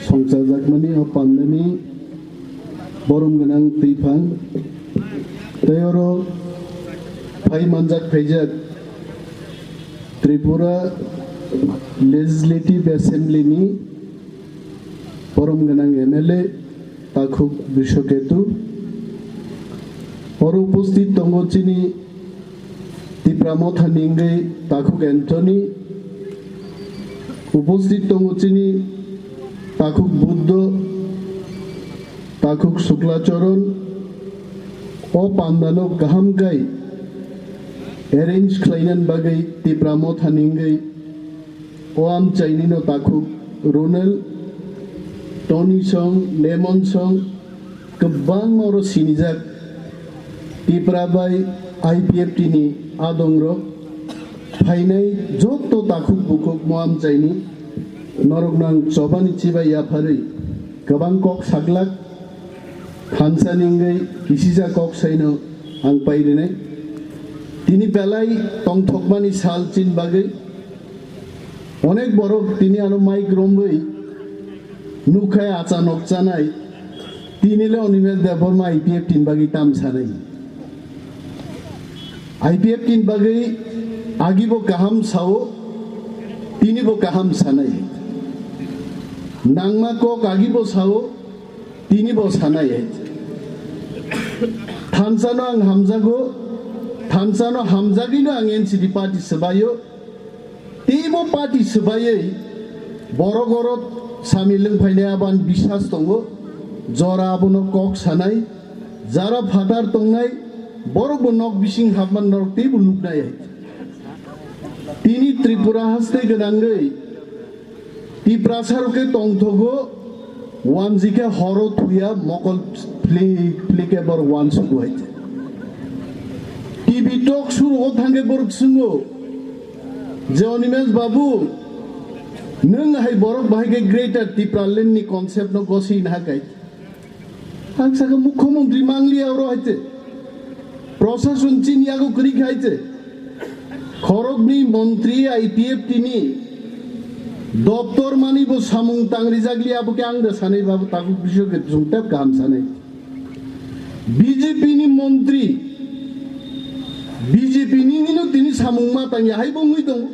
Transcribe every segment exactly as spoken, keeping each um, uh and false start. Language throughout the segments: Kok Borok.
Songchajakmani o pandani borom gwnang twiphang tei oro phai manjak phaijak Tripura Legislative Assembly ni borom gwnang M L A Takhuk Biswaketu. Oro upasthit tongo chini Tipra Motha ni wngwi Takhuk Anthony, upasthit tongo chini Takhuk Buddho, Takhuk Sukla Charan. O pandano kaham khe arrange khlainani bagwi Tipra Motha ni wngwi o amchaini no Takhuk Ronel, Tony song, Lemon song, kwbangma oro sinijak Tipra bai I P F T ni adongrok phainai joto takhuk bukhuk mo amchaini norok nang chobani chibai yapharwi kwbang kok saglak thansa ningwi kisisa kok saino ang pairinai. Tini belai tongthokmani sal chin bagwi Onek borok tini ano mic romwi nukhai achanok chanai. Tini le Animesh Debbarma I P F T ni bagwi tam sanai. I P F T ni bagwi agi bo kaham sao, tini bo kaham sanai. Nangma kok agi bo sao, tini bo sanai. Thansa no ang hamjago, thansa no hamjagwi no ang N C P party swbaio. Teibo party swbaiwi borok oro samil wng phainai abo ani biswas tongo. Jora abono kok sanai, jara phatar tongnai, borokbo nok bising hapmani norok teibo nuknai hai. Tini Tripura haste gwnangwi Tiprasa rok khe tongthogo, wanjikhe horo thuya mokol phlik phlik khe borok wansugo hai. T V talk show rogo thangkhe borok swngo je, "Animesh babu, nwng hai borok bahai khe Greater Tipraland ni concept no gosina hai kai?" Ang sakha, "Mukhyamantri mangliya oro hai te. Prosason chini yago kwrwi khe hai te. Khoroknwi montri I P F T ni doptor mani bo samung tangrijak liya, abo khe ang da sanai, babu, takhuk bisok khe chwng tep kaham sanai. B J P ni montri, B J P ni nino tini samung ma tangya hai bo wngwi tongo."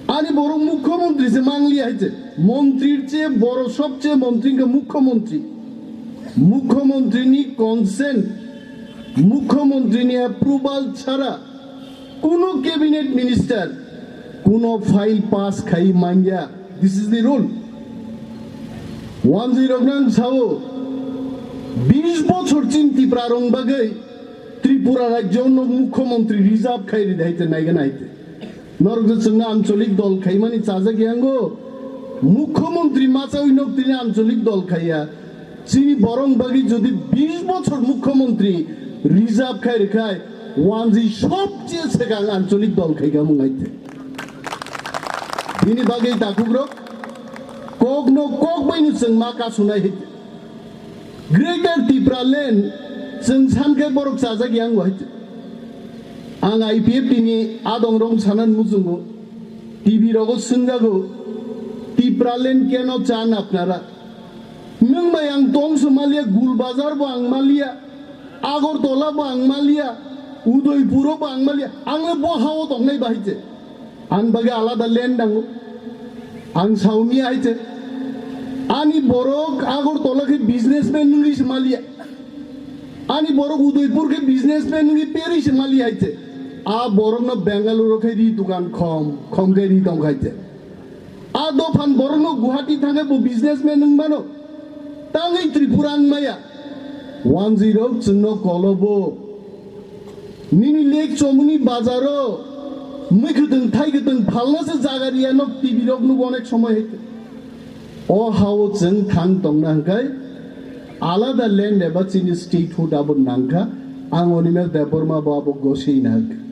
Ani borok mukhyamantri se mangliya hai se. Montrir che boro sobche montri wngkha mukhyamantri. Mukhyamantri ni consent, mukhyamantri ni approval chhara kuno cabinet minister kuno file pass khai manya. This is the rule. Wanjwi rok nang sao, bis bochor chin Tipra rong bagwi Tripura rajyo no mukhyamantri reserve khai ri dai te naiga nai te. Norok je chwngno ancholik dol khaimani chajak yango, mukhyamantri machawi nok tini ancholik dol khaiya. Chini borong bagwi jodi bis bochor mukhyamantri reserve khai rwkhai, wanjwi sobche swkang ancholik dol khaikha mung hai te. Bini bagwi takhukrok kokno kok baino chwng ma kasunai hai te. Greater Tipraland chwng sankhe borok chajak yango hai te. Ang I P F T ni adong rong sanan muchungo, T V rogo swngjago, "Tipraland keno chan apnara?" Nwng bai ang tong se maliya, Gul Bazar bo ang maliya, Agartala bo ang maliya, Udaipuro bo ang maliya, ang le bo hao tongnai bahai se. Ang bagwi alada land nango. Ang saumi hai se. Ani borok Agartala khe businessman nungwi se maliya. Ani borok Udaipur khe businessman nungwi peri se maliya hai se. A borokno Bengaluru khe ri dukan khom, khom khe ri tong hai se. A dophan borokno Guwahati thangwi bo businessman wng mano. Tangwi Tripura wng maya. Wanjwi rok chwngno kolobo. Nini lek chomuni bazaro mui kwtwng thai kwtwng phalna se jaga riya nok T V rok nugo onek somoi hai. O hao chwng thang tongna hwnkhe alada land eba chini statehood abo nangkha. Ang Animesh Debbarma bo abo gosina hwnkha.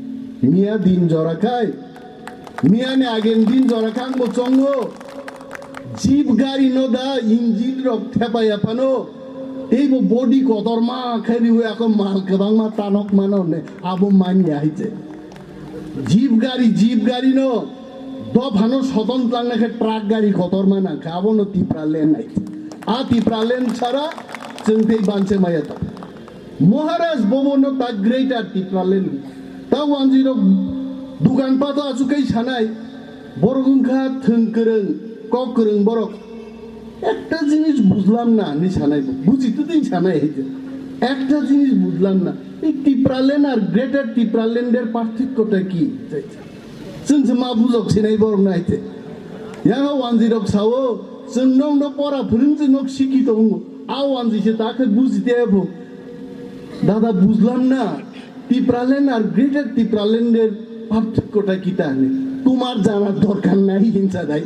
Miya din jora khai Miyani agen din jora khe ang bo chongo. Jeep gari no da engine rok thepai ya phano. Tei bo body kotorma khe riwi ako mal kwbangma tanok mano ne abo manya hai se. Jeep gari, jeep gari no Dophano soton tlangnai khe truck gari kotorma nangkha, abono Tipraland hai. A Tipraland sara chwng tei banse maya tong. Maharaj bobono ta Greater Tipraland. Ta wanjwi rok dukan pato achukai sanai, borok wngkha thwng kwrwng, kok kwrwng borok. Ekta jinis bujlam na hinwi sanai bo, buji to din sanai hai je. Ekta jinis bujlam na, ei Tipraland ar Greater Tipraland er parthokko ta ki? Chwng se ma bujok sinai borok nai te. Yang o wanjwi rok sao, chwng nong no pora phwrwng chwng nok siki tongo. A wanjwi se ta khe buji te bo. Dada bujlam na, Tipraland ar Greater Tipraland er parthokko ta kita hinwi. Tumar jana dorkar nai hinsa dai.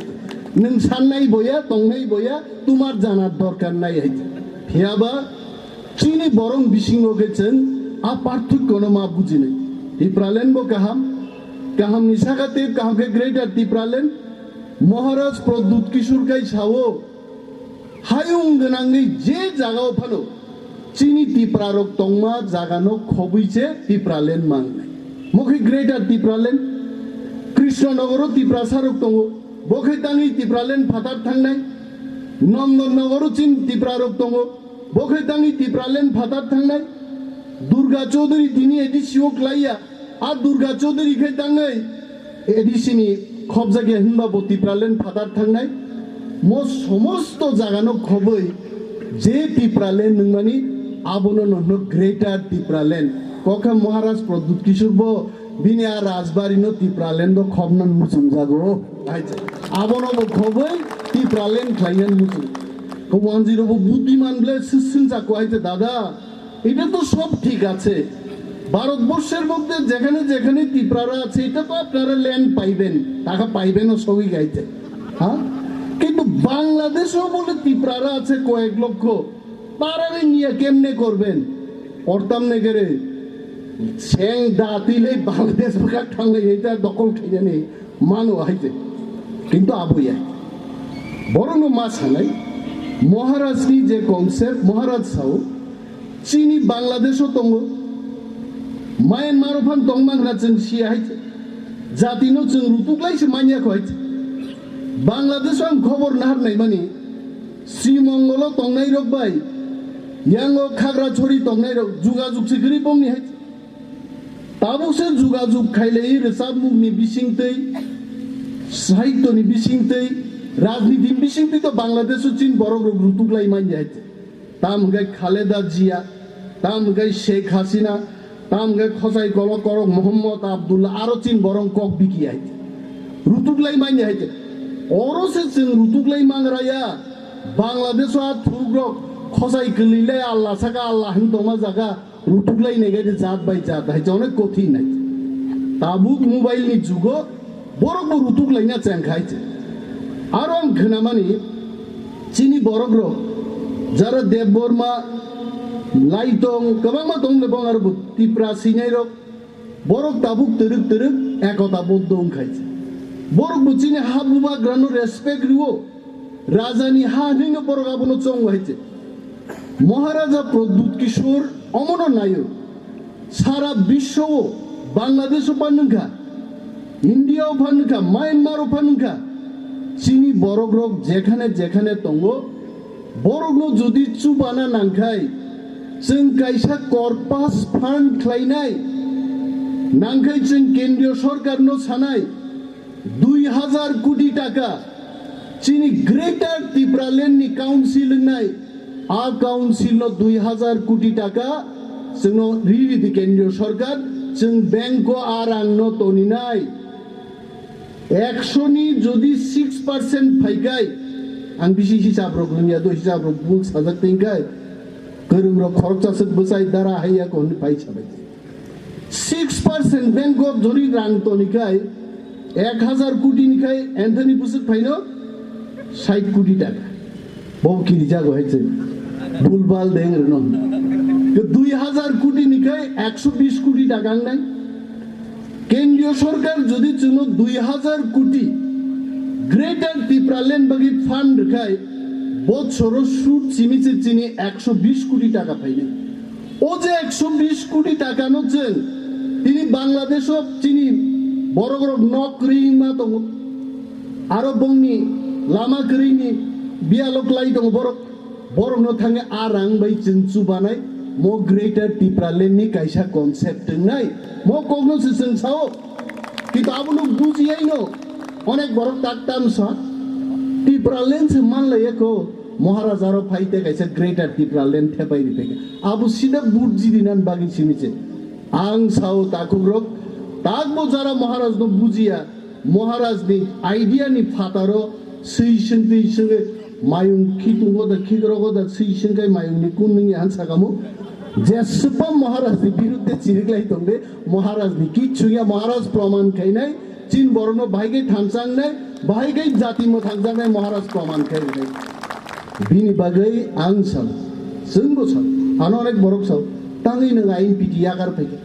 Nwng sannai boya, tongnai boya, tumar jana dorkar nai hai. Phiyaba chini borong bisingo khe chwng a parthokko no ma bujinai. Tipraland bo kaham, kaham ni saka tei kaham khe Greater Tipraland. Maharaj Pradyut Kishore kai sao, hayung gwnangwi je jagao phano chini Tipra rok tongma jagano khobwi se Tipraland mangnai. Mokhe Greater Tipraland, Krishnanogoro Tiprasa rok tongo, bokhe tangwi Tipraland phatar thangnai, Nondonogoro chin Tipra rok tongo, bokhe tangwi Tipraland phatar thangnai, Durga Chaudhary tini A D C o klaiya, a Durga Chaudhary khe tangwi A D C ni khobjakya hinba bo Tipraland phatar thangnai. Mo somosto jagano khobwi je Tipraland nwngmani abono nohno Greater Tipraland. Kokha Maharaj Pradyut Kishore bo bini a Rajbari no Tipraland o khobna muchungjago. Abono bo khobwi Tipraland khlaina muchung. Ko wanjwi rok bo budhiman ble sising jako hai te dada. এটা তো সব ঠিক আছে, ভারতবর্ষের মধ্যে যেখানে যেখানে তিপ্রারা আছে, এটা তো আপনারা ল্যান্ড পাইবেন, টাকা পাইবেন ও সবই গাইতে, হ্যাঁ? কিন্তু বাংলাদেশেও বলে তিপ্রারা আছে কয়েক লক্ষ, তারারে নিয়ে কেমনে করবেন? করতাম না কেরে, সেং দা তুইলে বাংলাদেশ বাকা থাকলে এটা দখল খেয়ে নেই, mano hai te. Kintu abo ya. Borokno ma sanai, Maharaj ni je concept, Maharaj sao, chini Bangladesh o tongo, Myanmar o phan tongma hwnna chwng siya hai te. Jati no chwng rutuk lai se manya kho hai te. Bangladesh o ang khobor nahar nai mani, Sri Mongol o tongnai rok bai, yang o Khagrachari tongnai rok jugajug se kwrwi bongni hai te. Tabuk se jugajug khailai rwchapmung ni bisingtwi, sahityo ni bisingtwi, rajniti ni bisingtwi to Bangladesh o chin borok rok rutuk lai manya hai te. Tam hwnkhe Khaleda Jia, tam hwnkhe Sheikh Hasina, tam hwnkhe Khosai Kolok Korok Mohammad Abdullah, aro chin borok kok biki hai te. Rutuk lai manya hai te. Oro se chwng rutuk lai mangra ya, Bangladesh o a thuk rok Khosai kwlwi lai Allah saka Allah hin tongma jaga. Rutuk lai nai gari jat bai jat hai je onek kothin nai. Tabuk mobile ni jugo borok bo rutuk lai na cheng khai je. Aro ang khwnamani chini borok rok jara Debbarma, Laitong, kwbangma tong le bong aro bo Tipra sinai rok borok tabuk twrwk twrwk ekota boddo wng khai je. Borok bo chini ha bubagra no respect rwo. Rajani ha hinwi no borok abono chongo hai se. Maharaja Pradyut Kishore omono naio. Sara biswo o, Bangladesh o phan wngkha, India o phan wngkha, Myanmar o phan wngkha. Chini borok rok jekhane jekhane tongo, borok no jodi chubana nangkhai, chwng kaisa corpus fund khlainai, nangkhai chwng kendriyo sorkar no sanai, dui hazar koti taka chini Greater Tipraland ni council wngnai, a council no dui hazar koti taka chwngno riri di kendriyo sorkar, chwng bank o a rang no toninai. Ekso ni jodi six percent phaikai, ang bisi hisab rok lwngya do, hisab rok buk sajak tingkai, kwrwng rok khoroksa swk bwsai dara haiya ko hwnwi phai sabai. Six percent Bank of jori rang toni khai, ek hazar koti ni khai Anthony Bwswk phaino sait koti taka. Bo kiri jago hai se. Bulbal deng reno. Ke dui hazar koti ni khai ekso bis koti taka ang nai. Kendriyo sorkar jodi chwngno dui hazar koti Greater Tipraland bagwi fund rwkhai, bochoro sud simi se chini ekso bis koti taka phainai. O je ekso bis koti taka no chwng tini Bangladesh o chini borok rok nok ring ma tongo. Aro bongni lama kwrwini biyalo klai tongo borok. Borokno thangwi a rang bai chwng chubanai mo Greater Tipraland ni kaisa concept wngnai. Mo kokno se chwng sao. Kintu abono bujiyaino onek borok tak tam sa. Tipraland se manlaiya ko. Maharaj aro phai te kaisa Greater Tipraland thepai ri phaikha. Abo sida bujidi nan bagwi simi se. Ang sao takhukrok, takbo jara Maharaj no bujiya. Maharaj ni idea ni phataro swi swngtwi swngwi mayung khitung goda khikrok goda swi swngkai mayung ni kun nungya han sakamo. Jeswpam Maharaj ni birudde chiriklai tongde, Maharaj ni kichu ya, Maharaj proman khainai, chin borokno bahai kai thansangnai, bahai kai jati mwthangjaknai Maharaj proman khainai. Bini bagwi ang sao, chwngbo sao, ano onek borok sao, tangwi nwng ain piti yakar phaikha.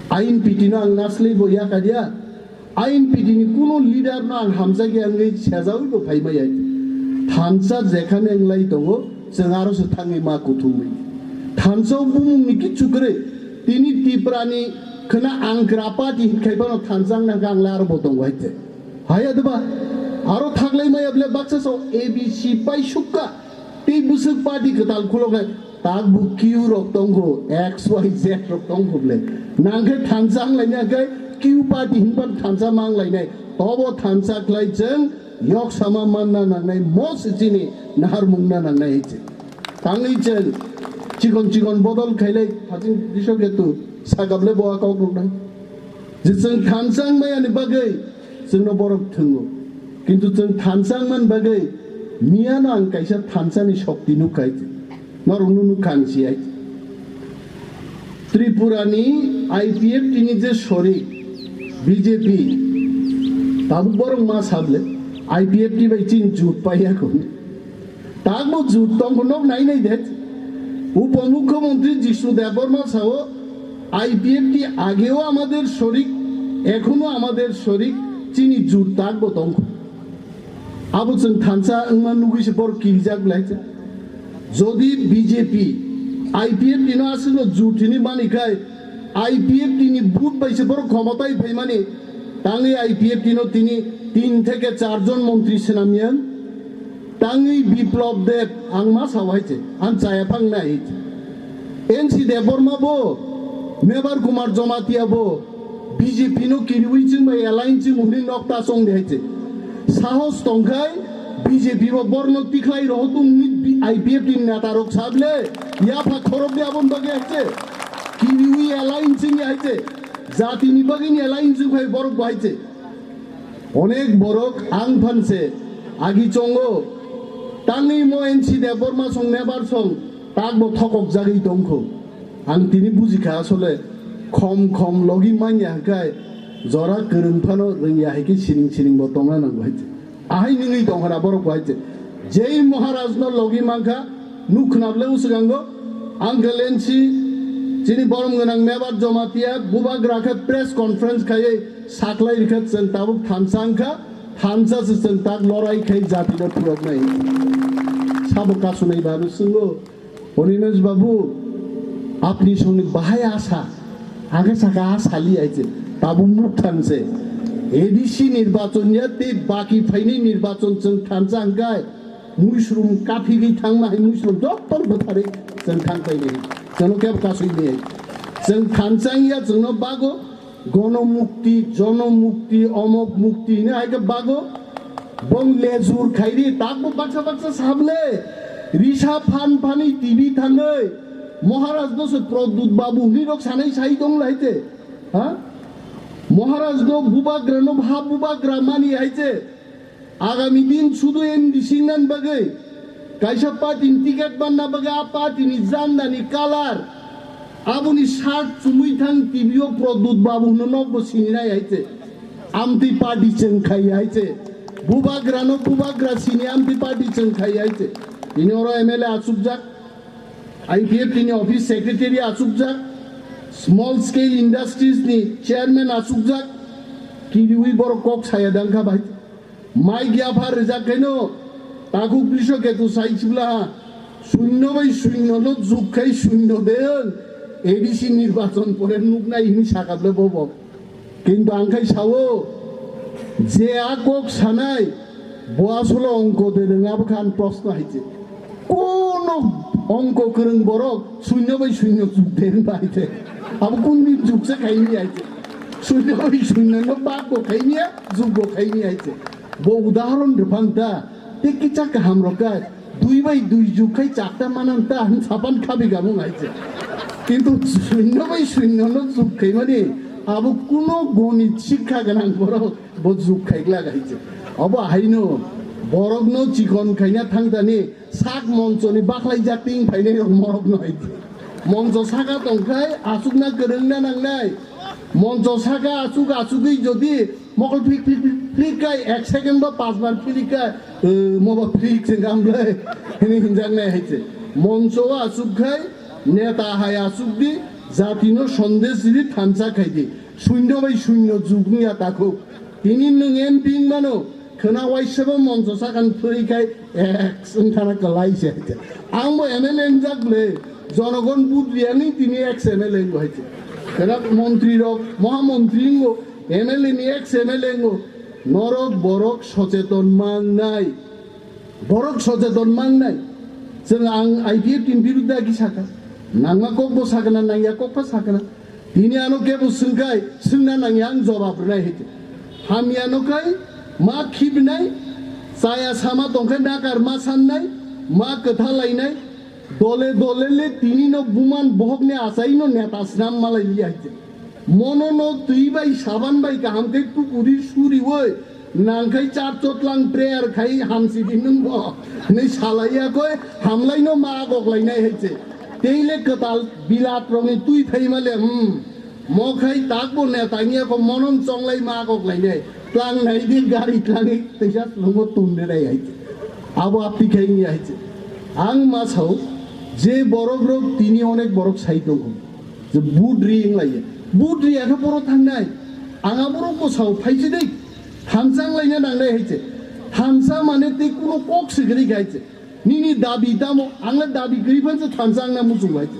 Ain piti no ang naslai bo yakar ya, Ain piti ni kuno leader no ang hamjakya wngwi sejawi bo phaimaya. Thansa jekhane wnglai tongo, chwng aro se thangwi ma kuthumwi. Thansa o bumung ni kichu kwrwi, tini Tipra ni khwna ang kwra party hinkhai phano thansa wngna khe ang le aro bo tongo hai te. Haya deba, aro thaklai maya bole baksa so A B C pai sukka. Tei bwswk party kwtal khuloknai, tak bo Q rok tongkho, X Y Z rok tongkho bole. Nang khe thansa wnglainai khe Q party hinba thansa ma wnglainai. Tobo thansa khlai chwng yok sama manna nangnai, mos chini naharmung na nangnai hai chwng. Tangwi chwng chikon chikon bodol khailai, haching diso khe tu sakap le bo a kok rok nai. Je chwng thansa wngmaya ni bagwi chwngno borok thwngo. Kintu chwng thansa wngmani bagwi miyano ang kaisa thansa ni shokti nukha hai. Norokno nukha ang si hai. Tripura ni I P F T ni je sorik B J P, tabuk borok ma sable I P F T bai chini jut paiya kho. Takbo jut tongkho nok nai nai de. উপমুখ্যমন্ত্রী জিষ্ণু Debbarma sao, I P F T আগেও আমাদের শরিক, এখনো আমাদের শরিক, chini jut takbo tongkho. Abo chwng thansa wngma nugwi se borok kirijak lai se. Jodi B J P I P F T no aswkno jut hini mani khai, I P F T ni vote bai se borok khomotai phaimani, tangwi I P F T no tini tin theke char jon montri swnamya. Tangwi Biplab Deb, ang ma sao hai se, ang chaya phang nai hai se. N C Debbarma bo, Mebar Kumar Jamatia bo, B J P no kiriwi chwng bai alliance chwng hwnwi nok ta chong de hai se. Sahos tong khai B J P bo borno tikhlai rohor tong ni I P F T ni neta rok sable, yapha khorok de abon bagwi hai se. Kiriwi alliance chwng hai se. Jati ni bagwi ni alliance chwng khai borok bo hai se. Onek borok ang phan se agi chongo, tangwi mo N C Debbarma song Mebar song takbo thokok jagwi tongkho. Ang tini bujikha asole khom khom logi manya hwnkhe jora kwrwng phano rwngya hai khe sining sining bo tongna nango hai se. Ahai nungwi tongkhana borok bo hai se. Jei Maharaj no logi mankha, nuk khwnable uswkango, Uncle N C, chini borom gwnang Mebar Jamatia, bubagra khe press conference khaiwi saklai rikha chwng tabuk thansa wngkha, thansa se chwng tak lorai khai jati no phuroknai. Sabo kasunai babu swngbo, Animesh babu, apni songni bahai asa, angkhe saka asa li hai se, tabuk nuk thang se. A D C nirbachon ya tei baki phainai nirbachon chwng thansa hwnkhe, Muisrum kaphigwi thangma hai muisrum jottor bwtharwi chwng thang painai. Chwngno kebo kasui nai. Chwng thansa wngya chwngno bago gono mukti, jono mukti, omok mukti hwnwi hai khe bago. Bong lejur khairi takbo baksa baksa sable. Risa phan phani T V thangwi Maharaj no se Pradyut Babu hwnwi rok sanai sai tong lai te. Ha? Maharaj no bubagra no bha bubagra mani hai se. Agami din sudu N D C nan bagwi, kaisa party ni ticket manna bagwi a party ni janda ni colour, aboni shirt chumui thang T V o Pradyut Babu hwnwi nokbo sininai hai se. Amtwi party chwng khai hai se. Bubagra no bubagra sini amtwi party chwng khai hai se. Bini oro M L A achukjak, I P F T ni office secretary achukjak, small scale industries ni chairman achukjak, kiriwi borok kok saya dangkha bai. Mai giya phar rijak khaino takhuk Krisho Ketu sai chibla ha. Shunno bai shunno no juk khai shunno den. A D C nirbachon pore nuknai hini sakable bobo. Kintu ang khai sao, Je a kok sanai, bo asole ongko de rwng abo khan proshno hai se. Kono ongko kwrwng borok shunyo bai shunyo chuk de wngba hai se. Abo kun din chuk se khaini hai se. Shunyo bai shunyo no bak bo khaini ya, chuk bo khaini hai se. Bo udahoron rwphang da, tei kisa kaham rok kha, dui bai dui chuk khai chakta manan ta, hwn sapan khabi gamung hai se. Kintu shunyo bai shunyo no chuk khaimani, abo kuno gonit shikha gwnang borok bo chuk khai glak hai se. Abo haino borok no chikon khaina thang thani sak moncho ni bakhlai jak ting phainai rok morok no hai se. Moncho saka tong khai aswk na kwrwng na nangnai. Moncho saka aswk aswkwi jodi mokol phlik phlik phlik phlik khai ek second ba panch bar phlik khai, eh, mo ba phlik se gamlai hini hinjak nai hai se. Moncho aswk khai neta hai aswk di jati no sondes di thansa khai di. Shunyo bai shunyo jugni ya takhuk. Tini nwng M P wng mano, khwna waisabo moncho sakani phwrwi khai ex wng thana kwlai se hai se. Ang bo M L A wngjak le, jonogon vote riyani tini ex M L A wngo hai se. Khwna montri rok, mohamontri wngo, M L A ni ex M L A wngo. Norok borok socheton mangnai. Borok socheton mangnai. Chwng ang I P F T ni birudde agi sakha. Nangma kok bo sakha na, nangya kok pha sakha na. Tini ano kebo swngkhai, swngna nangya ang jobab rwnai hai se. Hamya no khai, ma khibnai, chaya sama tongkhai nakar ma sannai, ma kwtha lainai, dole dole le tini no buman bohok ni achai no neta snam malai li hai se. Mono no twi bai saban bai kaham khe tukuri suriwi nang khai char chotlang prayer khai hamsi di nwng bo. Ni salaiya koi hamlai no ma agok lainai hai se. Tei le kwtal bilat rok ni twi phai ma le, hmm. Mo khai tak bo neta wngya kho mono chonglai ma agok lainai. Tlang nai di gari tlang i teisa slungo tum de nai hai se. Abo apti khai wngya hai se. Ang ma sao je borok rok tini onek borok sai tongo. Je vote ri wng laiya. Vote ri ya khe boro thangnai. Ang aborok bo sao phai se dei. Thansa wng laina nangnai hai se. Thansa mane tei kuno kok se kwrwi khai se. Nini dabi tamo, ang le dabi kwrwi phan se thansa wngna muchung hai se.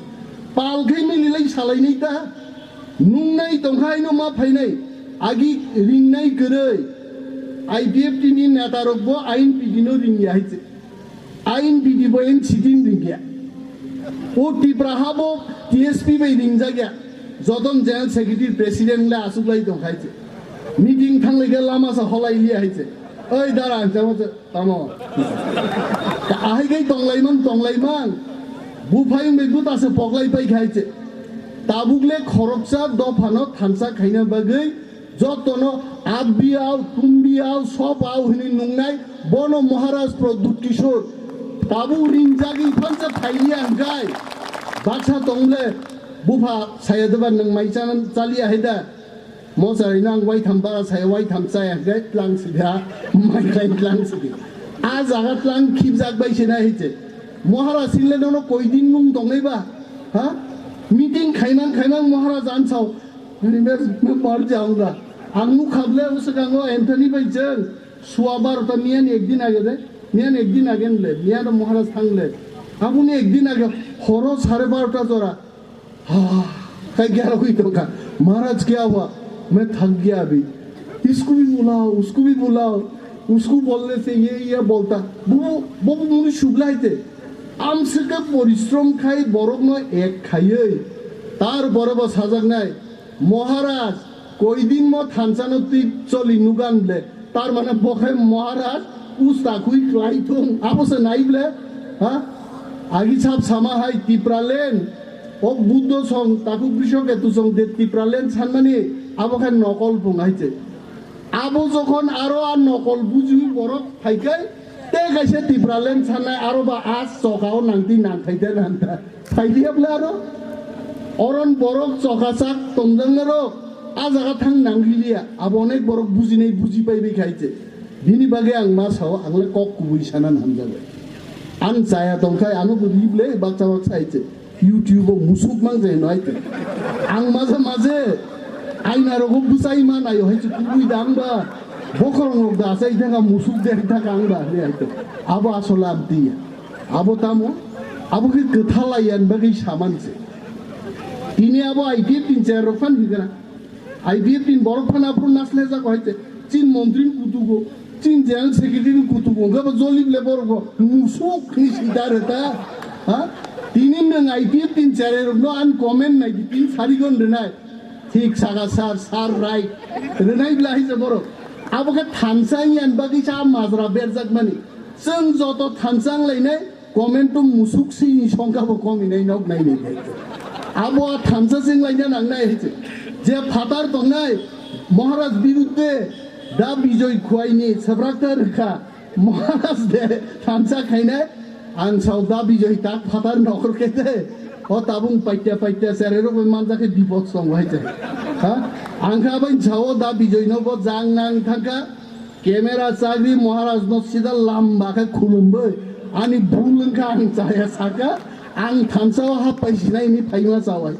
Pal khai mili lai salai nai ta. Nung nai tong kha haino ma phai nai. Agi ring nai kwrwi. I P F T ni neta rok bo ain pidi no ring ya hai se. Ain bidi bo en sitin ringya. O Tipra ha bo T S P bai ringjak ya. Joton General Secretary President le asuk lai tong khai se. Meeting thang lai khe lama sa holai liya hai se. Oi dara ang chama se tamo. Ahai kai tong lai mang tong lai mang. Buphai bai buta se pok lai pai khai se. Tabuk le khoroksa dopha no thansa khaina bagwi Jotono abbiao, tumbiao, sopao hwnwi nungnai, bono Maharaj Pradyut Kishore. Tabuk ringjagwi phansa phailiya hwnkhe, baksa tongle, bupha saya deba nwng mai chana chaliya hai da? Mochaino ang waitham bara saya, waitham chaya hwnkhe tlang sida, mai khlai tlang sidi. A jaga tlang khibjak bai sina hai se. Maharaj hingle nono koi din nung tongnai ba? Ha? Meeting khaimang khaimang Maharaj ansao. Ani mes me mar jaunga. Ang nukha ble o swkango Anthony bai jeng sua barota miyan ekdin age de. Miyan ekdin age le. Miyan Maharaj thang le. Aboni ekdin age horo sare barota jora. Ha, kai gyara hui tongkha. Maharaj kya hua? Main thak gaya abhi. Isko bhi bulao, usko bhi bulao. Usko bolne se ye ye bolta. Bo bo muni suglaite. Amswkhe porishrom khai borokno ek khaiwi, tar pore bo sajaknai, "Maharaj, koidin mo thansa no twi choli nugan ble?" Tar mane bo khe Maharaj us takhui klai thung, abo se nai ble, ha? Agi sap sama hai Tipraland, o Buddho song takhuk Brishoketu song de Tipraland sanmani, abo khe nokol bung hai se. Abo jokhon aro a nokol bujiwi borok phaikai, tei kaisa Tipraland sanai aro ba a chokao nangtwi nangkhaide nanta. Phailiya bwle aro? Oron borok choka sak tongjaknairok a jaga thang nangliya. Abo onek borok bujinai buji paibai khai se. Bini bagwi ang ma sao, ang le kok kubui sanan hamjago. Ang chaya tongkhai, ano bo ri ble baksa baksa hai se. YouTube o musuk mang jai no aite. Ang maje maje aina rogo bwsai ma nayo hai se kubui da ang ba. Bokhorong rok da asai thaka musuk de thaka ang ba hwnwi aite. Abo asole amtiya. Abo tamo? Abo khe kwthalai yan bagwi saman se. Tini abo I P F T ni chair rok phan hikra. I P F T ni borok phan aphuru naslejak hai se. Chin montri ni kutugo, chin general secretary ni kutugo, hwnkhe bo jolib le borok bo musuk ni sida reta, ha? Tini nwng I P F T ni cherai rok no an comment nai di, tin sari gon rwnai. Thik saka sir, sir right. Rwnai bla hai se borok. Abo khe thansa wngya ni bagwi sa majra berjak mani. Chwng joto thansa wng lainai, comment o musuk sini songkha bo komi nai nok nai nai nai. Abo a thansa sing laina nang nai hai se. Je phatar tongnai Maharaj birudde da Bijoy Khuaini sabrak ta rwkha. Maharaj de thansa khainai ang sao da Bijoy tak phatar nokhor kete. O tabung paitya paitya sere rok manjak khe bipod song hai se. Ha? Ang kha bai sao da Bijoy no bo jang nang thangkha. Camera chagri Maharaj no sida lamba khe khulumbai, ani bul wngkha ang chaya saka, ang thansa o happai sinai ni phaima chawai.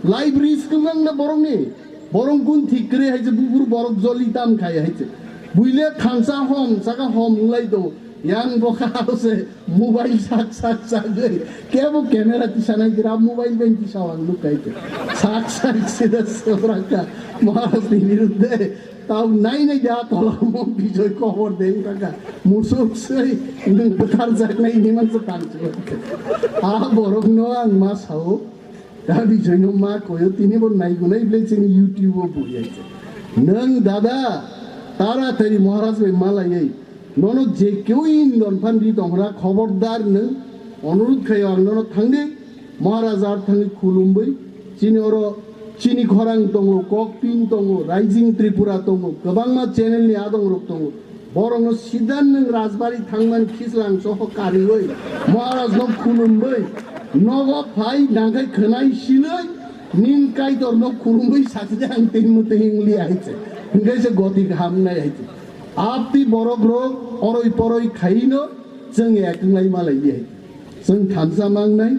Library swkang na borok ni, borok kun thik kre hai je bubur borok joli tam khai hai je. Buile thansa hom, saka hom nglai do, yang bo kha se mobile sak sak sak goi. Kebo camera tisanai gira mobile bai tisa wang nuk kai je. Sak sak sida sebraka Maharaj ni birudde. Tau nai nai da tola mo Bijoy kobor deng taka. Musuk sei nwng bwthar jaknai hini mansa tang chwng. A borok no ang ma sao. Da Bijoy no ma koyo tini bo nai gunai ble chini YouTube o buyai. Nwng dada tara tari Maharaj bai malai. Nono je keu in don phan di tong hra khobordar nwng onurud khayo ang nono thangdi. Maharaj ar thangwi khulumwi, chini oro chini khorang tongo, Kokpin tongo, Rising Tripura tongo, kwbangma channel ni adong rok tongo. Borokno sidan nwng Rajbari thangmani khislang soho kariwi, Maharaj no khulumwi, nogo phai nangkhai khwnai sinwi, ning Kaitor no khulumwi sakide ang tei mwtwi wngli hai se. Hingke se goti kaham nai hai se. Apti borok rok oroi poroi khaino chwng ek wnglai malai di hai. Chwng thansa mangnai,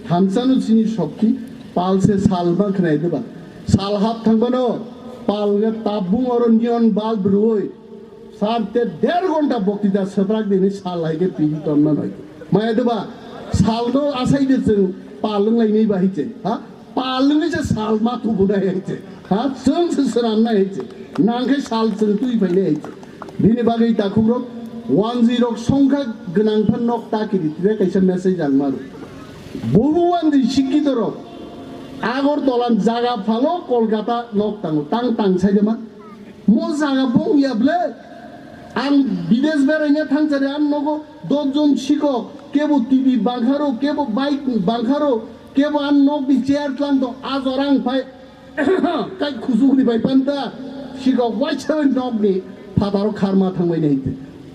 thansa no chini shokti, pal se sal ma khnai diba. Sal hap thangmano, pal ge tabung oro neon bulb rwoi, sar te der ghonta boktita swbrak dini sal hai ge pini tonma bai. Maya diba, sal no asai de chwng pal wng lai nai ba hai che, ha? Pal wngwi se sal ma tubu nai hai se. Ha, chwng se swnam nai hai se. Nang khe sal chwng twi phai nai hai se. Bini bagwi takhuk rok, wanjwi rok songkha gwnang phan nok ta kiri tire kaisa message ang maro. Bobu wanjwi sikki dorok, Agartala jaga phalo Kolkata nok tango, tang tang sai de ma. Mo jaga bong ya ble. Ang bidesh beraina thangchari ang nogo dot jon sikok, kebo T V bangkharo, kebo bike bangkharo, kebo ang nokni chair tlang tong, a jora ang phai kai khusukni bai panta sikok waisa bai nokni phataro kharma thangbai nai.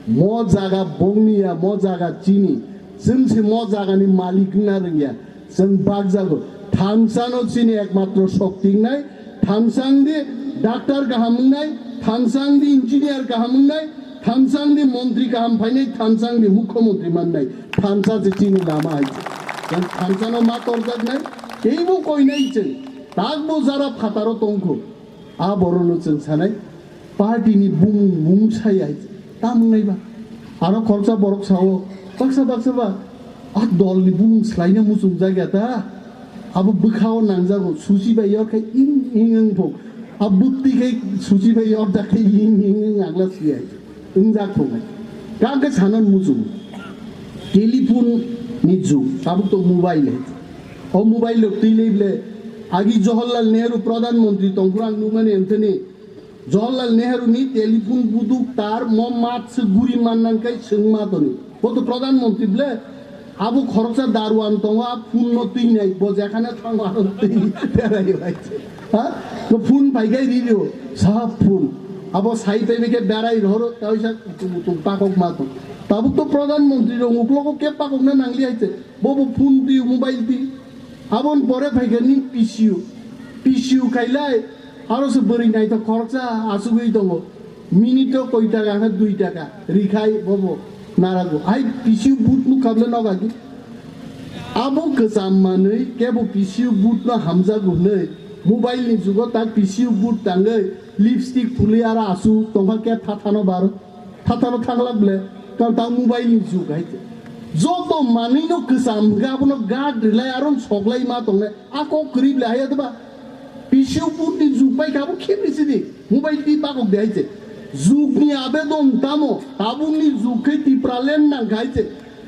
Mo jaga bongni ya, mo jaga chini, chwng se mo jagani malik wngna rwngya. Chwng bakjago. Thansano chini ekmatro shokti wngnai. Thansang di doctor kaham wngnai. Thansang di engineer kaham wngnai. Thansang di montri kaham phainai. Thansang di mukhyamantri mannai. Thansa se chini lama hai se. Chwng thansano ma torjaknai. Teibo koinai chwng. Takbo jara phataro tongkho. A borokno chwng sanai, party ni bumung mung sai hai tamo nai ba. Aro khoroksa borok sao, baksa baksa ba, a dol ni bumung swlaina muchung jak ya ta. Abo bwkhao nangjago, susi bai yor khai ing ing ing thok. A bwtwi khai susi bai yor jak khai ing ing ing agla si hai. Wngjak thok hai. Kang khe sanan muchung. Telephone ni jug, tabuk to mobile hai. O mobile rok twi lei ble, agi Jawaharlal Nehru Pradhan Mantri tongphuru ang nukmani, Anthony Jawaharlal Nehru ni telephone buduk tar mo mat se guri man nang kai swng ma toni. Bo to Pradhan Mantri ble, abo khoroksa daruan tongo, a phone no twi nai, bo jekhane thango aro twi berai bai. Ha? Bo phone pai kai ri rio, sahab phone. Abo sai pai bai khe berai rohoro, tawisa kutung kutung pakok ma tong. Tabuk to Pradhan Mantri rok uklogo khe pakok na nangli hai se. Bo bo phone twi, mobile twi. Aboni pore phaikha ni P C U. P C U khailai, aro se bwrwi naithok khoroksa achugwi tongo. Minute o koi taka khe dui taka. Rikhai bobo narago. Hai P C U booth nukha bwle nokha di. Abo kwcham manwi kebo P C U booth no hamjago hwnwi mobile ni jugo tak P C U booth tangwi lipstick phulwi aro achu tongkha khe thathano baro. Thathano thanglak ble, kal ta mobile ni jug hai te. Joto manwi no kwcham hwnkhe abono guard rwlai aro soklai ma tongnai. A kok kwrwi ble hai ya de ba. P C U booth ni jug bai khe abo khibri sidi. Mobile twi bakok de hai te. Jugni abedon tamo, tabukni jug khe Tipraland nangkha hai se,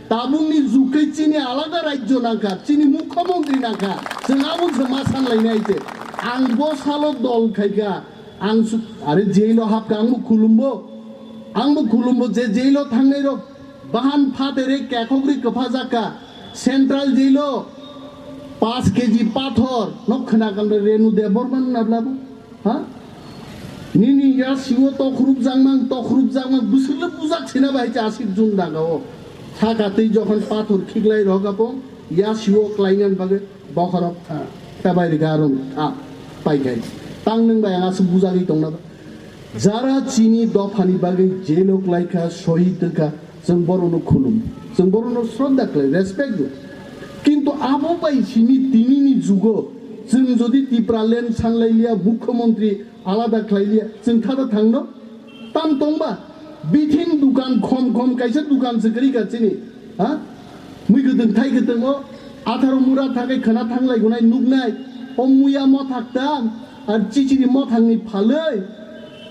tabukni jug khe chini alada rajyo nangkha, chini mukhyamantri nangkha, chwng abo se ma sanlainai hai se. Ang bo salo dol khaikha, ang su-, are jailo hapkha, ang bo khulumbo, ang bo khulumbo je jailo thangnai rok, bahan phatere kekhogri kwphajakha, central jailo paanch K G pathor, nok khna kal Renu Debbarma nabla bo. Ha? Nini ya siwo tokhrup jangmang, tokhrup jangmang, bwswkle bujak sina bai cha asik jun daga o. Saka tei jokhon pathor khiklai rok apo, ya siwo klainan bagwi bokhorok tha. Khabai riga arom tha. Pai khai. Tang nung bai ang asuk bujagwi tongna ba. Jara chini dophani bagwi jelo klaikha, sohid wngkha, chwng borokno khulum. Chwng borokno sroddha khlai, respect do. Kintu abo bai simi tinini jugo chwng jodi Tipraland sanlailiya, mukhyamantri alada khlailiya, chwng thada thangno? Tam tongba? Bithin dukan khom khom kaisa dukan se kwrwi ka chini. Ha? Mui kwtwng thai kwtwng o atharo mura thakai khwna thanglai gunai nuknai. O muya mothak tam ar chichiri mothangni phalwi.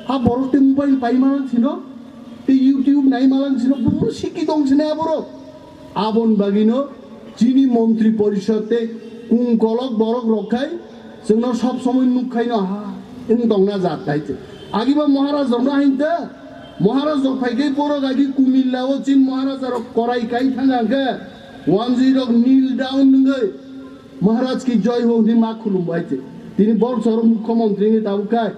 A borok te mobile pai malang sino. Te YouTube nai malang sino. Bubur siki tong sini aborok. Abon bagino chini montri porishod tei kung kolok borok rok khai chwngno sob somoi nuk khaino ha wng tongna jat hai se. Agiba Maharaj rokno hain ta, Maharaj rok phai khai borok agi kumilla o chin Maharaj rok korai kai thang ang khe wanjwi rok kneel down nungwi Maharaj ki joi ho hwnwi ma khulum bai se. Tini bor choro mukhyamantri ni tabuk khai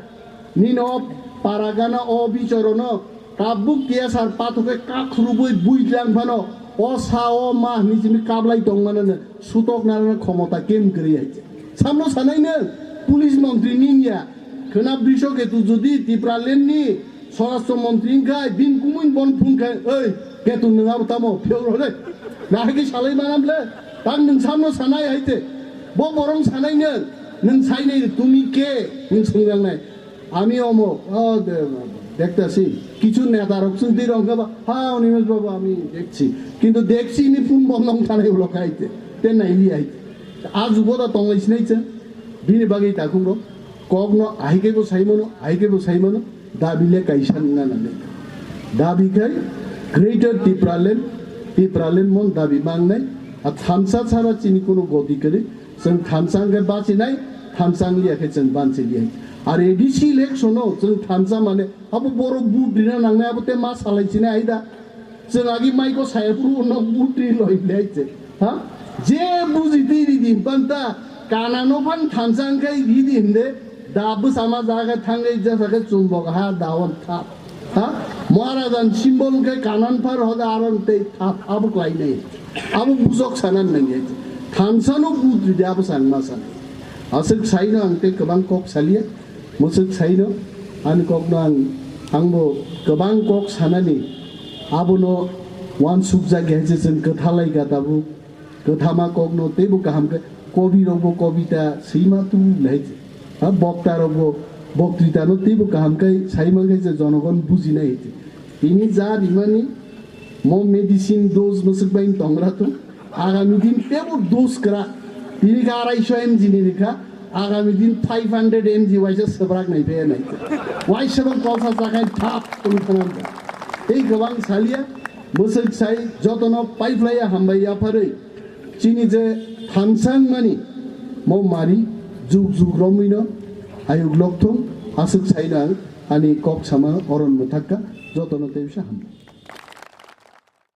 nini o paragana o bichorono Tabuk T S R pathokhe kakhurubui buitlang phano o sa o ma hwnwi simi kablai tongmanano sutok narana khomota kem kwrwi hai. Samno sanai nwng police montri ninya khwna Brishoketu jodi Tipraland ni swarashtra montri wngkhai bini kumui bon phun khai, "Oi, Ketu nwng abo tamo phiyok rw le? Nahai khe salai manam le? Tang nwng samno sanai hai te? Bo borong sanai nwng, nwng sainai tumi ke?" nwng swngjaknai. আমি অমুক, ও দে-, দেখতাছি। কিছু নেতা রক চুক্তি রং খাবা, "হ্যাঁ, অনিমেষ বাবু, আমি দেখছি।" কিন্তু দেখছি নি কোন বন্ধন থানায় হলো খাইতে, তে নাইলি আইতে। আজ উবোধা তংলাইছি নাই চা, বিনি বাকি তাকুম রক, কক ন আহিকে বো সাইমানো, আহিকে বো সাইমানো, দাবিলে কাইসান না না নেই। দাবি খাই, Greater Tipraland, Tipraland mon দাবি মাংনাই, আর থামসা ছাড়া চিনি কোনো গতি করে, Chwng thansa hwnkhe bachinai, thansa wngliya khe chwng banchiliya. Ar A D C election o chwng thansa mane abo borok vote rina nangnai abo te ma salai sinai aida. Chwng agi maiko saya phuru uno vote ri loi bilai chwng. Ha? Je buji twi ridi banta kana no phan thansa hwnkhe ridi hinde da bwsama jaga thangwi jasa khe chumbok ha daon thap. Ha? Maharajan symbol hwnkhe kanan phar hoda aron tei thap abo klainai. Abo bujok sanan nangya. Thansa no budri de abo sang ma sana. Aswk saino ang tei kwbang kok saliya. Mwswk saino ani kok no ang, ang bo kwbang kok sanani abono wansuk jagya hai se chwng kwthalai ka tabuk. Kwthama kokno teibo kaham khe kobi rokbo kobita swima tubu hai se. Ha, bokta rokbo boktrita no teibo kaham khe sai man khe se jonogon bujinai hai se. Tini ja rimani mo medicine dose mwswk bai tongra tu. Agami din teibo dose kwrak. Tini khe arai so M G ni rikha. Agami din five hundred M G waisa swbrak nai phe nai. Waisa bang kolsa chakai thap tong thanam. Tei kwbang saliya. Bwswk sai jotono paiphlaiya hambai yapharwi chini je thansa wngmani mo mari jug jug romwino ayuk lokthung aswk saino ang ani kok sama oron mwthakka jotono tei bisa hambai.